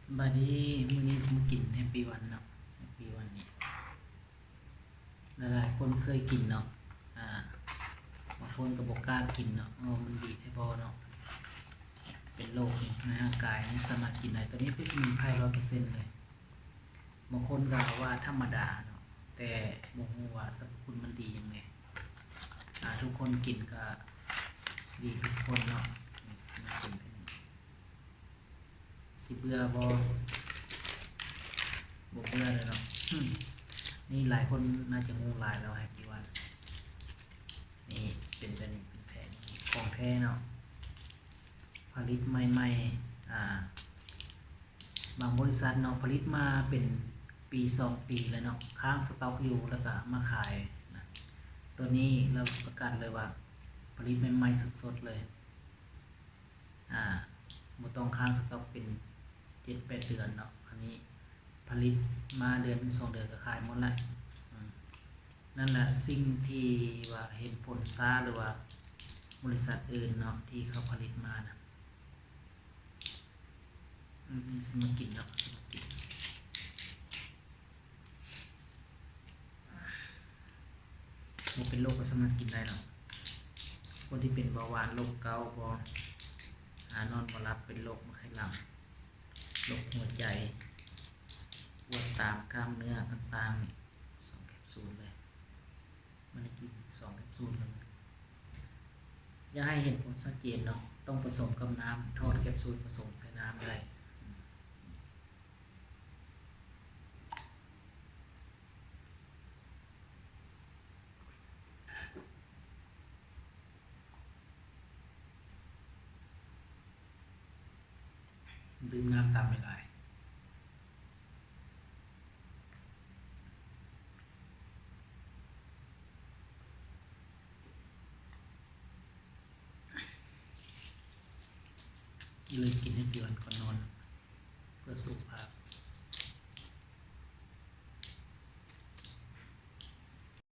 ສະບາຍດີ ມື້ນີ້ຊິມາກິນແຮບປີ້ວັນເນາະ ແຮບປີ້ວັນນີ້ ຫຼາຍໆຄົນເຄີຍກິນເນາະ ອາ ບາງຄົນກໍບໍ່ກ້າກິນເນາະ ເອີ ມັນດີແທ້ບໍ່ເນາະ ເປັນໂລກນີ້ ໃນຮ່າງກາຍນີ້ສາມາດກິນໄດ້ ໂຕນີ້ເປັນສະໝຸນໄພຮ້ອຍເປີເຊັນເລີຍ ບາງຄົນກໍວ່າທຳມະດາເນາະ ແຕ່ບໍ່ຮູ້ວ່າສັບພະຄຸນມັນດີຫຍັງແດ່ ອາ ທຸກຄົນກິນກໍດີທຸກຄົນເນາະ ມາກິນ ຊິເບື່ອບໍ່? ບໍ່ເບື່ອເລີຍເນາະ ນີ້ຫຼາຍຄົນໜ້າຈະຮູ້ຫຼາຍແລ້ວ ແຮບປີ້ວັນ ນີ້ເປັນແບບນີ້ ເປັນແຜງ ຂອງແທ້ເນາະ ຜະລິດໃໝ່ໆ ອາ ບາງບໍລິສັດເນາະ ຜະລິດມາເປັນປີສອງປີແລ້ວເນາະ ຄ້າງສະຕັອກຢູ່ ແລ້ວກໍມາຂາຍນະ ໂຕນີ້ລາວປະກາດເລີຍວ່າ ຜະລິດໃໝ່ໆສົດໆເລີຍ ອາ ບໍ່ຕ້ອງຄ້າງສະຕັອກເປັນເຈັດແປດເດືອນເນາະ ອັນນີ້ຜະລິດມາເດືອນສອງເດືອນກໍຂາຍໝົດລະ ອືມ ນັ້ນລະ ສິ່ງທີ່ວ່າເຫັນຜົນຊ້າ ຫຼືວ່າບໍລິສັດອື່ນເນາະ ທີ່ເຂົາຜະລິດມານະ ອືມ ຊິມາກິນເນາະ ຊິມາກິນ. ບໍ່ເປັນໂລກກໍສາມາດກິນໄດ້ເນາະ ຄົນທີ່ເປັນເບົາຫວານ ໂລກເກົາບໍ່ ອາ ນອນບໍ່ຫຼັບ ເປັນໂລກໄຂ້ຫຼາມ ໂລກຫົວໃຈ ປວດຕາມກ້າມເນື້ອຕ່າງໆນີ້ ສອງແຄັບຊູນເລີຍ ມື້ນີ້ກິນສອງແຄັບຊູນເລີຍ ຢາກໃຫ້ເຫັນຜົນຊັດເຈນເນາະ ຕ້ອງປະສົມກັບນ້ຳ ຖອດແຄັບຊູນປະສົມໃສ່ນ້ຳໄດ້. ດື່ມນ້ຳຕາມຫຼາຍໆ ຢ່າລືມກິນໃຫ້ເກີນກ່ອນນອນ ເພື່ອສຸຂະພາບ.